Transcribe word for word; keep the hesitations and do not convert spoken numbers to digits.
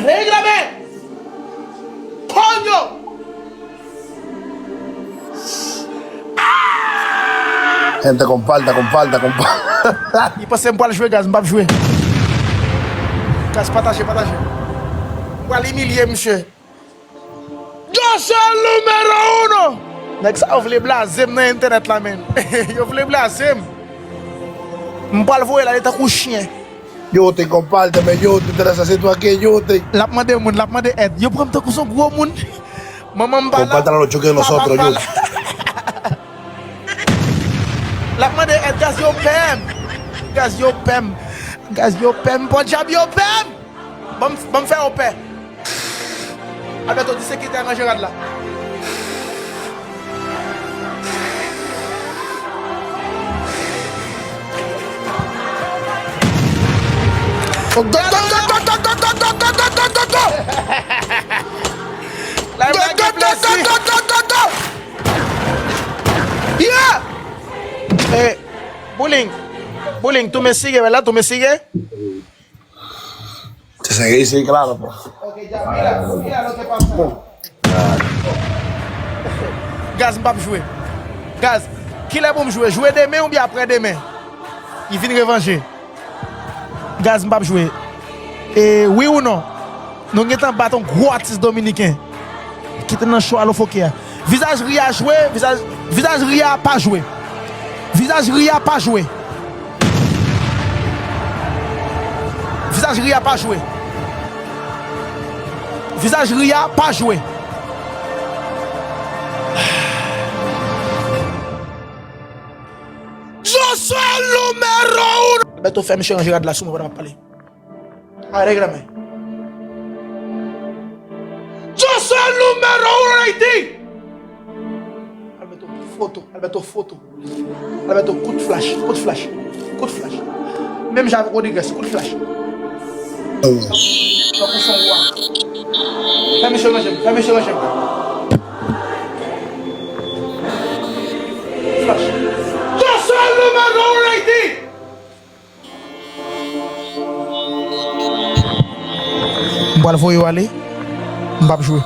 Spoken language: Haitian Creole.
Reglame! Coño! Gente, con falta, con falta, con falta. Li panse m pral jwe, Gaz, m p ap jwe. Gaz, pataje, pataje. M pral imilye misye. Yo soy el número uno! Nèg sa yo vle blaze m nan entènèt la, menn. Yo vle blaze m. M pral voye l ale tankou chen. Yo te, compárteme, yo te, te la haciendo aquí, yo te. L ap mande moun, l ap mande èd. Yo pran m tankou son gwo moun. Manman m pa la. Compártalo a los choques de papa nosotros, pa yo. La. L ap mande èd, Gaz, yo pè m. Gaz, yo pè m. Gaz, yo pè m. Podyab, yo pè m. Ban m, ban m fè yo pè. Alberto, di sekirite a ranje rad la. La, yo lage plezi. Yeah! Eh, Bouling, Bouling, tú me sigues, ¿verdad? ¿Tú me sigues? Te seguí, sí, claro, pues. Gaz, m p ap jwe. Gaz, kilè pou m jwe? Jwe demen oubyen aprè demen? Li vin revanje. Gaz, m p ap jwe. E wi ou non? Nou gentan bat yon gwo atis dominiken ki te nan show Alofoke a. Vizaj Ria jwe, vizaj, vizaj Ria pa jwe. Vizaj Ria pa jwe. Vizaj Ria pa jwe. Vizaj Ria pa jwe. Yo soy el número uno! Alberto, fè misye ranje rad la sou mwen pandan m ap pale. Arreglame. Yo soy el número uno en Haití! Alberto, foto. Alberto, foto. Alberto, kout flach, kout flach, kout flach. Menm jan avèk Rodriguez, kout flach. Tankou son wa. Fè misye ranje m, fè misye ranje m. Flach. Yo soy el número uno en Haití! M pral voye w ale. M p ap jwe.